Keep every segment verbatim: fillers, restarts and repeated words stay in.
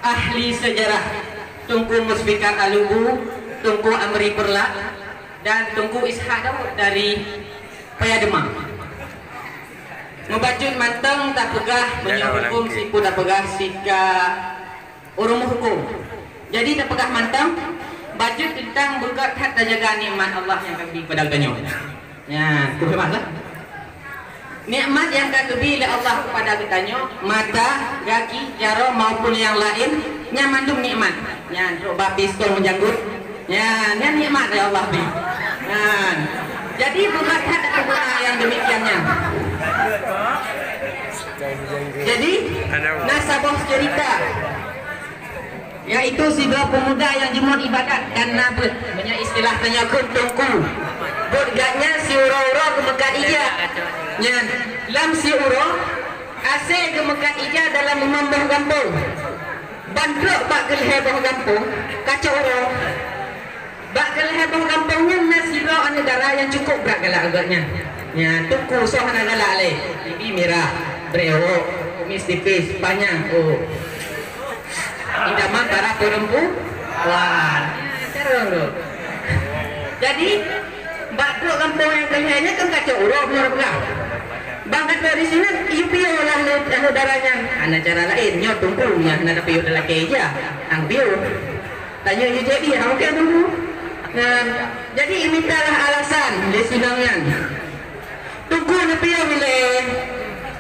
Ahli sejarah, Teungku Musfikar Alubu, Teungku Amri Peureulak, dan Teungku Ishak Daud dari Paya Demak. Meubacut mantong tapeugah meunyoe huköm sipeu tapeugah sika ureuëng meuhuköm. Jadi tapeugah mantong, bacut teuntang beugöt that tajaga nikmat Allah nyang ka geubri keupada geutanyoe. Nyan, peugah mantong. Nikmat nyang ka geubri lé Allah keupada geutanyoe, mata, gaki, jaroe maupun nyang laén, nyan mandum nikmat. Nyan, trok bak pistol meujanggut. Nyan, nyan nikmat nyang Allah bri. Nyan. Jadi, beugöt that peuguna nyang demikian nyan. Jadi, na saboh cerita. Yaitu sidroe peumuda nyang jimeuet ibadat dan na beuet. Meunyoe istilah tanyoe kheun teungku. Beuet gobnyan siuroe-uroe geumeukat ija. Nyan, lam siuroe, asèe geumeukat ija dalam limong boh gampông. Ban trok bak keuleue boh gampông, kacok uroe. Bak keuleue boh gampông nyan na sidroe aneuk dara nyang cukôp brat galak agak nyan. Nyan, teungku soe hana galak lé. Pipi mirah, brewok, kumis tipis, panyang, oh. Idaman para perempuan. Carông tu. Jadi, bak trok gampông nyang keuleue nyan kan kacok uroe meunurot peugah. Bang kata di sini, yue piôh lah lé aneuk dara nyan. Hana cara laén, nyoe teungku nyan hana tapiôh talakèe ija. Hang piôh. Tanyoe yue jadi, hana mungken teungku. Nah, jadi imitalah alasan lé si inong nyan. Teungku neupiôh ilèe,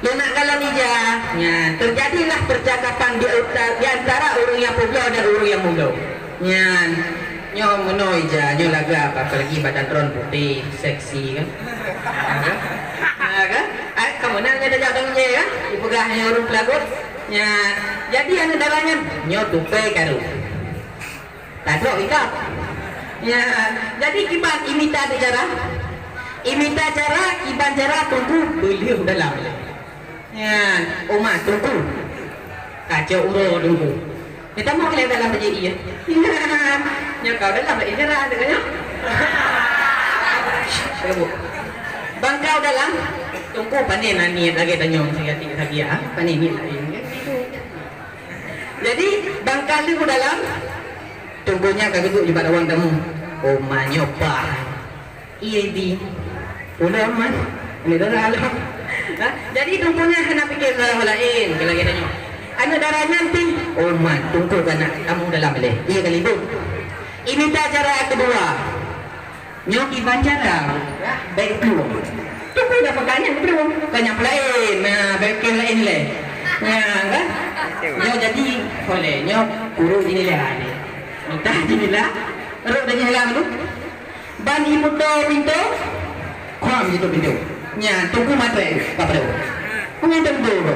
lôn nak kalon ija. Nyan, teujadilah percakapan di uta-, di antara ureuëng nyang peubloe dan ureuëng nyang mulo. Nyan, nyoe meunoe ija, nyoe lagak, apalagi badan droen putéh, seksi kan? Ha, kan? Ha, kan? Ai, kamoe na nyang tajak dong je kan? Ipeugah nyoe ureuëng peulagot. Nyan, jadi aneuk dara nyan, nyoe tupai karu. Tadok ikab. Ya, jadi kiban imita di cara. Imita cara, kiban cara teungku beuleuh dalam. Ya, uma teungku. Kacok uroe teungku. Kita mau lihat dalam baju iya. Nya kau dalam baju cara ada kan? Bangkau dalam teungku panen niat lagi tanyong sehati-hati ya. Panen niat lagi. Jadi, bangkali u dalam, teungku nyan ka geuduek nibak ruang tamu. Oh, ma nyoe bah. Iya, Bi. Udah, Man. Ini dah dalam. Ha? Jadi, teungku nyan hana pikir hal laén, keu lagèe nyoe. Aneuk dara nyan pih, oh, Man, teungku ka nak tamu dalam lé. Iya kali, Bu. Ini dah cara kedua. Nyoe kiban cara, bèk plueng. Teungku dah peugah nyan plueng, bukan nyang peulaén. Nah, bèk keu laén lé. Nah, kan? Nyoe jadi, oleh nyoe kurung jendela ni. Mita jendela, rot dari jendela dulu. Ban ibuto pintu, kuam jitu pintu. Nyan, teungku maté, ka padum. Pengen pintu tu.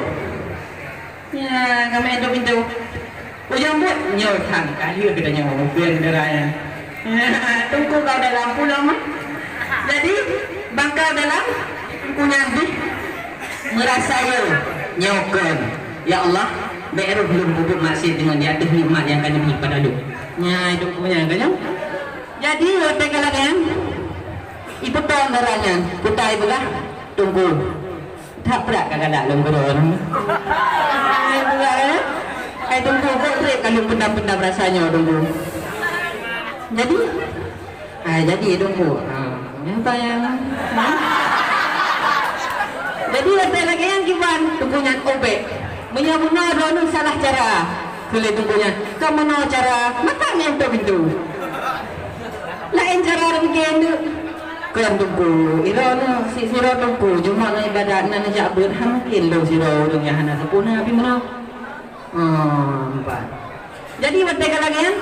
Ya, kami hidup itu. Ujang buet nyoe sang kali kita nyoe mungkin deraya. Teungku kau dalam pulang mah. Jadi, bangkau dalam teungku nyan bih merasa yo nyoe kon. Ya Allah, bèk roh lôn peubuet maksiat deungon di ateueh nikmat nyang ka neubri pada lôn. Nya, teungku nyan kan nyoe. Jadi, watèe kalagèe nyan, ipeutoe deranya, kutai beugah, teungku. That brat ka galak lôn keudroe nyoe. Hai, berat, eh? Hai, teungku, kok trép ka lôn pendam-pendam rasa nyoe, teungku. Jadi, hai, jadi, teungku. Ha, apa yang, ha? Jadi, watèe lagèe nyan kiban, teungku nyan ubek. Meunyoe bunoe droeneuh salah cara, keu lé teungku nyan, ka meunoe cara, mata nyan pintu. Laén cara ureueng bikin tu. Kon teungku, droeneuh si sidroe teungku, cuma na ibadat, na neujak beuet, hana mungkin lôn sidroe ureueng nyang hana sempurna, tapi meunoe. Oh, nampak. Jadi, watèe ka lagèe nyan,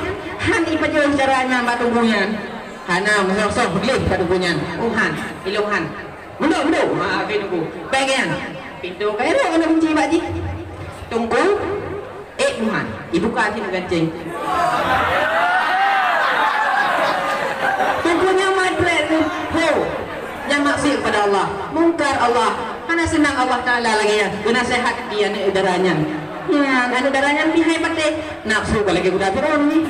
han ipajoh cara nyan bak teungku nyan. Hana, meusoh-soh gleh bak teungku nyan. Oh, han, ilôn han. Meunoe, meunoe. Ha, oke, teungku. Bèk nyan. Pintoe ka irok, hana kunci bak jih. Teungku, Eh, Tuhan, ibuka cit meugancéng. Teungku nyan matrek tu, ho, nyang maksiat kepada Allah, mungkar Allah, hana seunang Allah Taala lagèe nyan, geunaseuhat di aneuk dara nyan. Nyan, aneuk dara nyan mihai patéh, nafsu ka lagèe budak Firaun ni.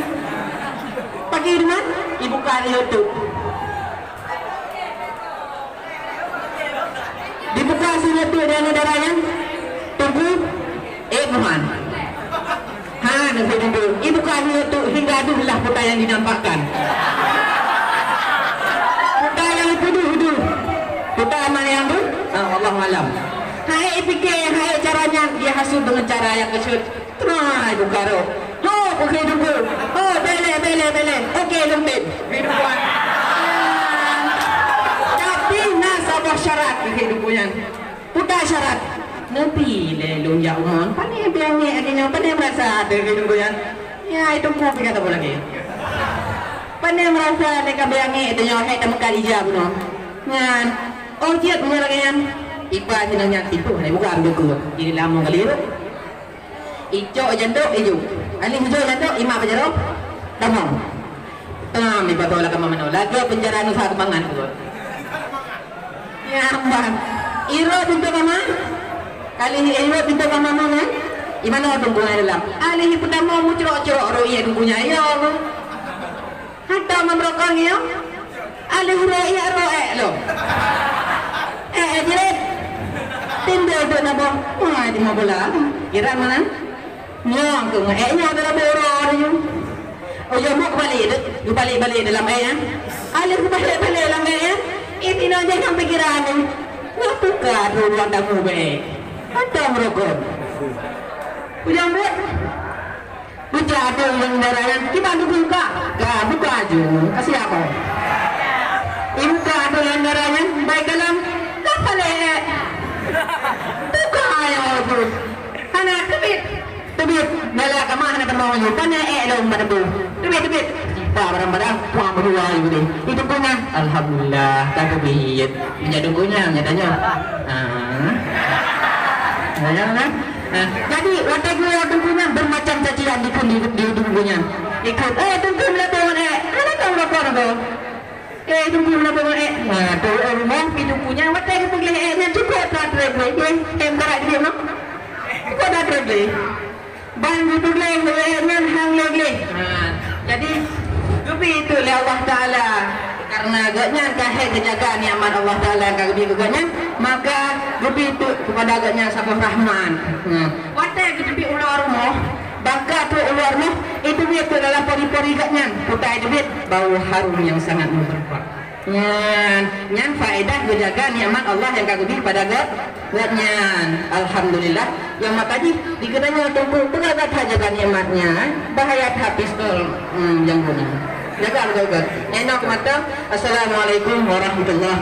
Pagi Tuhan, ibuka di YouTube. Dibuka surat tu dari dara nyan, teungku, eh, Tuhan. Ha, Ibu kah tu hingga duh lah puta yang dinampakkan. Puta yang itu duh, duh. Puta mana yang duh? Ah, Allahu alam. Hai pikir, hai caranya dia hasut dengan cara yang kecut. Trai buka rok. Ho, buka duku. Ho, bele, bele, bele. Oke, lempit. Hidup kuat. Tapi na saboh syarat hidup punya. Puta syarat. Nepi lé lôn jak umon, pane biang ék lagèe nyoe, pane meurasa teuh lôn goyang. Ya, itu ku pih kata lagèe. Pane meurasa lé ka biang ék tanyoe, hék tameukat ija bunoe. Nyan, oh jeuet meunyoe lagèe nyan. Iba sinong nyan tipu, hana buka ambil ku. Jadi lama kali tu. Icok jandok iju. Alih icok jandok, imak pajaroe. Tamong. Tam iba toh lakam manoe. Lagèe penjara nusa keumangan tu. Ya ampun. Iro pintoe kama? Kali iro pintoe kama mana? Di mana orang tunggu dalam? Alih pertama mucrok-crok roh iya tunggunya. Ya Allah. Hantar memerokong ya. Alih roh iya roh ék lo. Eh, eh, jirit. Timbul tu nabo. Wah, di mana bola? Kira mana? Nyoe keuh ék nyoe dalam uroe nyoe. Oh, nyoe mok balik deh, geubalik-balik dalam ék nyan. Alèh geubalik-balik dalam ék nyan. Ih, tinoe jangan pikiran nyoe. Nyoe buka tu ruang tamu bèk. Ada meurokok. Ujang buet. Buka tu yang darah nyan. Kiban tu buka. Ka buka aju. Kasih apa? Ibuka tu yang darah nyan. Baik dalam. Ka balik ék. Buka ayo tu. Hana teubiet. Teubiet, galak ka mah na teumong nyoe, pane ék lom bak teumong. Teubiet, teubiet. Jipa barang-barang, puang meudua laju deh. Di teungku nyan, alhamdulillah, ka teubiet. Meunyoe teungku nyan, nyatanya. Ah. Sayang kan? Ah, jadi, watèe geuwoe teungku nyan, bermacam cacian dikheun di, di teungku nyan. Ikut, "Eh, teungku meulabong ék." Hana tahu apa-apa. Eh, teungku meulabong ék. Nah, tu, eh, rumoh pi teungku nyan, watèe geupeugléh ék nyan, cukôp that red gleh. Eh, em karat jeuet noh. Cukôp that red gleh. Ban geupeugléh ék nyan hang lé gleh. Ha, jadi, geubi teuk lé Allah Taala. Karena gobnyan ka hék geujaga nikmat Allah Taala nyang ka geubi keu gobnyan, maka geubi teuk keupada gobnyan saboh rahmat. Ha, watèe geuteubiet uroe rumoh, baka teuk uroe rumoh, iteubiet teuk dalam pori-pori gobnyan, putai teubiet bau harum nyang sangat meureumpok. Nyan, nyan faedah geujaga nikmat Allah nyang ka geubi keupada geuh, gobnyan. Alhamdulillah. Nyang maka jih, di geutanyoe teungku, peugah that jaga nikmat nyan, bahaya that pistol, hmm, nyang guna. Jaga beutôi-beutôi. Nyan mantong. Assalamualaikum warahmatullahi